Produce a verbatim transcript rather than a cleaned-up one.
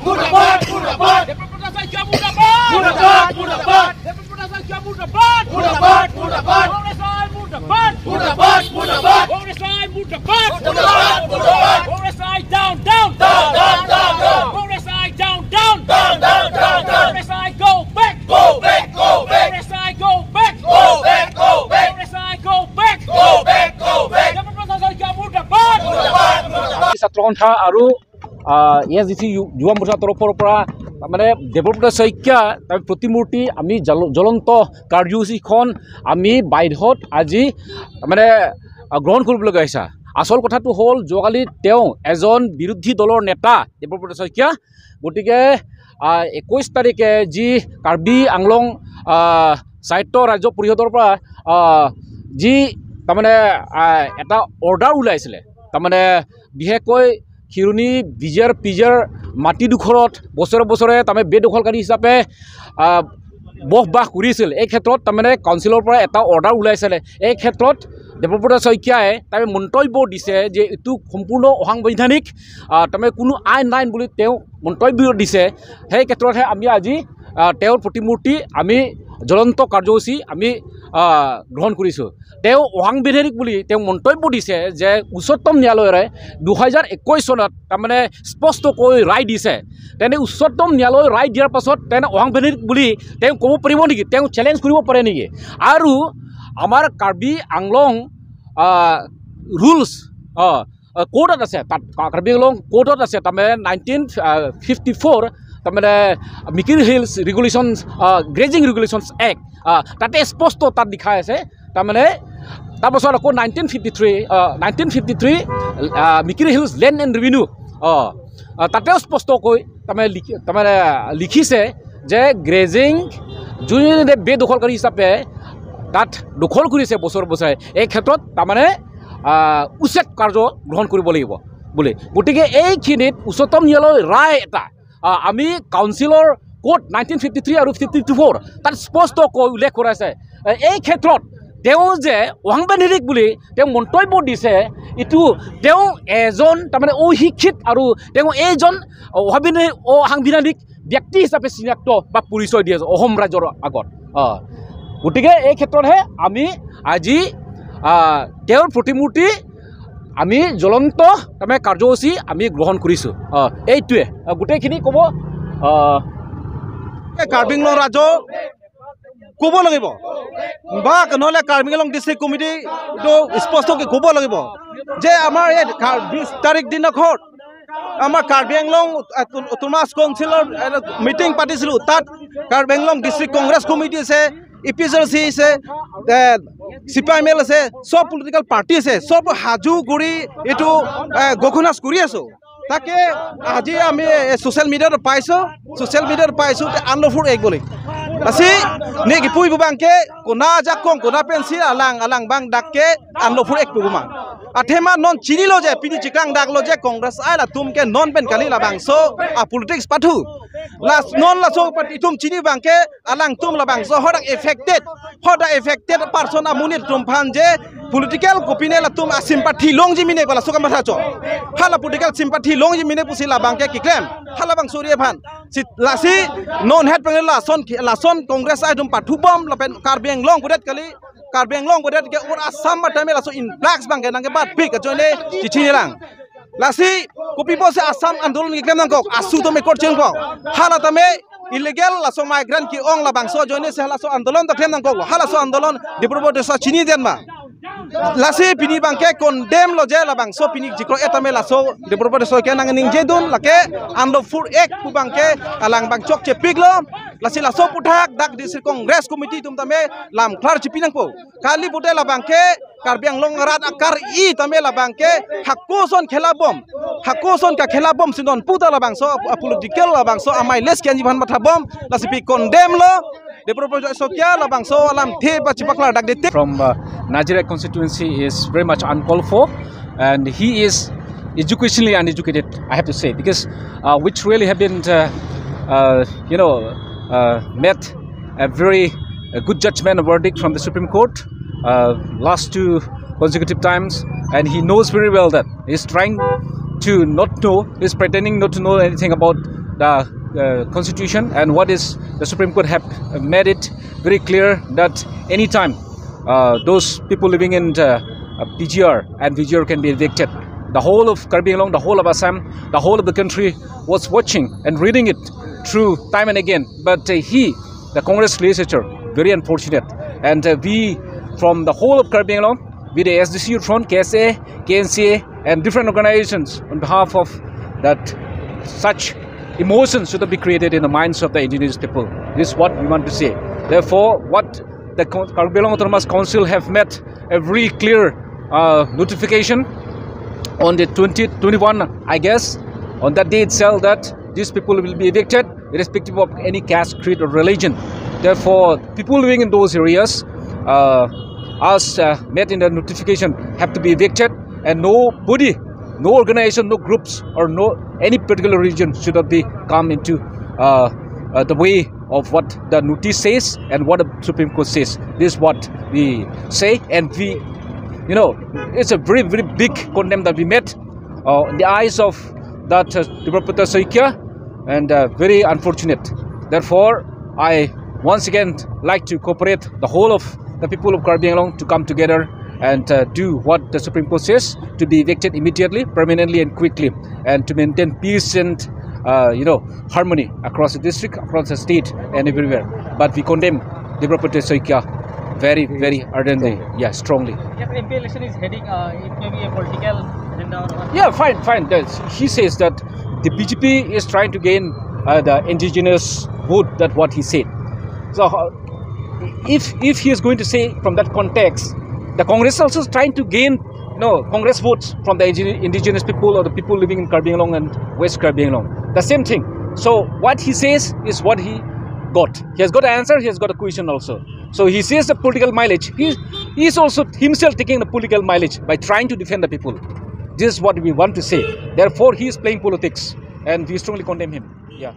মুৰ্দাবাদ, মুৰ্দাবাদ। ডেপৰ প্ৰতাপ শইকীয়া মুৰ্দাবাদ। মুৰ্দাবাদ, মুৰ্দাবাদ। ডেপৰ প্ৰতাপ শইকীয়া মুৰ্দাবাদ। মুৰ্দাবাদ, মুৰ্দাবাদ। কংগ্ৰেছ আই মুৰ্দাবাদ। মুৰ্দাবাদ, মুৰ্দাবাদ। কংগ্ৰেছ আই মুৰ্দাবাদ। মুৰ্দাবাদ, মুৰ্দাবাদ। Congress I down, down. Down, down, down, down. Congress I down, down. Down, down, down, down. Congress I go back. Go back, go back. Congress I go back. Go back, go back. Congress I go back. Go back, go back. ডেপৰ প্ৰতাপ শইকীয়া মুৰ্দাবাদ। মুৰ্দাবাদ, মুৰ্দাবাদ। ছাত্ৰ সন্থা আৰু, আহ, এ S D C যু-, যুৱ মৰ্চাৰ তৰফৰ পৰা, তাৰমানে, ডেপৰ প্ৰতাপ শইকীয়া, তাৰ প্ৰতিমূৰ্তি আমি জ্বল-, জ্বলন্ত কাৰ্যসূচীখন আমি বাইদেউত আজি, তাৰমানে, আহ, গ্ৰহণ কৰিবলগীয়া হৈছে। আচল কথাটো হ'ল, যোৱাকালি তেওঁ এজন বিৰোধী দলৰ নেতা ডেপৰ প্ৰতাপ শইকীয়া। গতিকে, আহ, একৈশ তাৰিখে যি কাৰ্বি আংলং, আহ, স্বায়ত্ত ৰাজ্য পৰিষদৰ পৰা, আহ, যি, তাৰমানে, আহ, এটা অৰ্ডাৰ ওলাইছিলে, তাৰমানে, বিশেষকৈ খিৰণি বিজেৰ পিজেৰ মাটিডোখৰত বছৰে বছৰে, তাৰমানে, বেদখলকাৰী হিচাপে, আহ, বসবাস কৰিছিল। এই ক্ষেত্ৰত, তাৰমানে, কাউন্সিলৰ পৰা এটা অৰ্ডাৰ ওলাইছিলে। এই ক্ষেত্ৰত ডেপৰ প্ৰতাপ শইকীয়াই, তাৰমানে, মন্তব্য দিছে যে এইটো সম্পূৰ্ণ অসাংবিধানিক, আহ, তাৰমানে, কোনো আইন নাই বুলি তেওঁ মন্তব্য দিছে। সেই ক্ষেত্ৰতহে আমি আজি, আহ, তেওঁৰ প্ৰতিমূৰ্তি আমি জ্বলন্ত কাৰ্যসূচী আমি, আহ, গ্ৰহণ কৰিছোঁ। তেওঁ অসাংবিধানিক বুলি তেওঁ মন্তব্য দিছে যে উচ্চতম ন্যায়ালয়ে দুহেজাৰ একৈশ চনত, তাৰমানে, স্পষ্টকৈ ৰায় দিছে। তেনে উচ্চতম ন্যায়ালয়ে ৰায় দিয়াৰ পাছত তেনে অসাংবিধানিক বুলি তেওঁ ক'ব পাৰিব নেকি? তেওঁ চেলেঞ্জ কৰিব পাৰে নেকি? আৰু আমাৰ কাৰ্বি আংলং, আহ, ৰুলছ, আহ, আহ, কোৰ্টত আছে, তাত কা-, কাৰ্বি আংলং কোৰ্টত আছে, তাৰমানে, নাইনটিন ফিফটি ফ'ৰ, তাৰমানে, মিকিৰ হিলছ ৰেগুলেশ্যনছ, আহ, গ্ৰেজিং ৰেগুলেশ্যনছ এক্ট, আহ, তাতে স্পষ্ট তাত লিখা আছে। তাৰমানে, তাৰপাছত আকৌ নাইনটিন ফিফটি থ্ৰী, আহ, নাইনটিন ফিফটি থ্ৰী, আহ, Mikir hills land and revenue, আহ, আহ, তাতেও স্পষ্টকৈ, তাৰমানে, লিখি-, তাৰমানে, লিখিছে যে গ্ৰেজিং যোনে বেদখলকাৰী হিচাপে তাত দখল কৰিছে বছৰ বছৰে, এই ক্ষেত্ৰত, তাৰমানে, আহ, উচ্ছেদ কাৰ্য গ্ৰহণ কৰিব লাগিব বুলি। গতিকে এইখিনিত উচ্চতম ন্যায়ালয়ৰ ৰায় এটা, আহ, আমি কাউন্সিলৰ কোড নাইনটিন ফিফটি থ্ৰী আৰু ফিফটি ফ'ৰ তাত স্পষ্টকৈ উল্লেখ কৰা আছে। এ-, এই ক্ষেত্ৰত তেওঁ যে অসাংবিধানিক বুলি তেওঁ মন্তব্য দিছে, এইটো তেওঁ এজন, তাৰমানে, অশিক্ষিত আৰু তেওঁ এইজন অসাংবিধানিক, অসাংবিধানিক ব্যক্তি হিচাপে চিনাক্ত বা পৰিচয় দি আছে অসম ৰাইজৰ আগত। আহ, গতিকে এই ক্ষেত্ৰতহে আমি আজি, আহ, তেওঁৰ প্ৰতিমূৰ্তি আমি জ্বলন্ত, তাৰমানে, কাৰ্যসূচী আমি গ্ৰহণ কৰিছোঁ। আহ, এইটোৱে, আহ, গোটেইখিনি ক'ব, আহ, এই কাৰ্বি আংলং ৰাইজে ক'ব লাগিব বা নহ'লে কাৰ্বি আংলং ডিষ্ট্ৰিক্ট কমিটিটো স্পষ্টকৈ ক'ব লাগিব যে আমাৰ এই কা-, বিশ তাৰিখ দিনাখন আমাৰ কাৰ্বি আংলং, আহ, অট-, অট'নমাছ কাউন্সিলৰ, আহ, মিটিং পাতিছিলোঁ। তাত কাৰ্বি আংলং ডিষ্ট্ৰিক্ট কংগ্ৰেছ কমিটি আছে, A P H L C আছে, এ, C P I M L আছে, সব পলিটিকেল পাৰ্টি আছে, সব সাজু কৰি এইটো, এ, ঘোষণা কৰি আছোঁ। তাকে আজি আমি, এ, ছ'চিয়েল মিডিয়াত পাইছোঁ, ছ'চিয়েল মিডিয়াত পাইছোঁ যে unlawful act bully. Lasi ne kipu-i pu abangke konat ajakong, konat pensi alang, alang abang dak ke unlawful act pu ma. Athema non chinilo je, pini chikang daklo je, Congress ai latum ke non pen kali labangso a politics pathu. Las non laso pat itum chini abangke alangtum labangso hadak affected, hadak affected person amonit atum aphan je political kopine latum asympathy longji mene pu laso kamatha chot. Hala political sympathy longji mene pusi labangke keklem. Halabangso ri aphan. Si, lasi non het peng lason, lason Congress ai atum pathubom lapen Karbi Anglong budet kali, Karbi Anglong budet ke ur Assam matame laso influx abangke nangkebatpik ajoine chichini lang. Lasi kopi pusi Assam andolon keklem nangkok, asu atum ekor chengkok. Hala tame illegal laso migrant ke-ong labangso ajoine si halaso andolon ta klem nangkok. Halaso andolon Dipru Bodesa chini den ma. Lasi pini abangke condemn lo je labangso pini chikro-et tame laso Dipru Bodesa ke nangning jedun lake unlawful act pu abangke alang abang chokchepiklo. Lasi laso aphuthak dak District Congress Committee atum tame lam klar chipi nangpo. Kali pute labangke Karbi Anglong arat akar-i tame labangke hako ason khela bom. Hako ason kakhela bomsi non puta labangso a political labangso amai les kianji aphan mathabom. Lasi pi condemn lo. Dipru Bodesa ke labangso alamthe pachipaklar dak detik. From, uh, Nazirite constituency is very much uncalled for, and he is educationally uneducated, I have to say, because, uh, which really have been, uh, uh, you know, uh, met a very, uh, good judgment, a verdict from the Supreme Court, uh, last two consecutive times, and he knows very well that he's trying to not know, he's pretending not to know anything about the uh, constitution and what is the Supreme Court have made it very clear that anytime uh, those people living in uh, uh, P G R and V G R can be evicted. The whole of Karbi Anglong, the whole of Assam, the whole of the country was watching and reading it through time and again. But uh, he, the Congress legislature, very unfortunate. And uh, we, from the whole of Karbi Anglong, with the S D C U front, K S A, K N C A, and different organizations on behalf of that such emotions should not be created in the minds of the indigenous people. This is what we want to say. Therefore, what the Karbi Anglong Autonomous Council have made a very clear uh, notification on the twenty twenty-one, I guess, on that day itself, that these people will be evicted irrespective of any caste, creed, or religion. Therefore, people living in those areas, uh, as uh, made in the notification, have to be evicted, and nobody, no organization, no groups, or no any particular region should not be come into uh, uh, the way of what the notice says and what the Supreme Court says. This is what we say, and we, you know, it's a very, very big condemn that we made uh, in the eyes of that uh, Debabrata Saikia, and uh, very unfortunate. Therefore, I once again like to cooperate the whole of the people of Karbi Anglong to come together and uh, do what the Supreme Court says, to be evicted immediately, permanently, and quickly, and to maintain peace and uh, you know, harmony across the district, across the state, and everywhere. But we condemn Debabrata Saikia very, very ardently, yeah, strongly. Yes, M P election is heading. Uh, it may be a political agenda or what? Yeah, fine, fine. That's, he says that the B J P is trying to gain uh, the indigenous vote. That what he said. So uh, if if he is going to say from that context, the Congress also is trying to gain no Congress votes from the indi- indigenous people or the people living in Karbi Anglong and West Karbi Anglong. The same thing. So what he says is what he got. He has got an answer. He has got a question also. So he says the political mileage. He, he is also himself taking the political mileage by trying to defend the people. This is what we want to say. Therefore, he is playing politics, and we strongly condemn him. Yeah.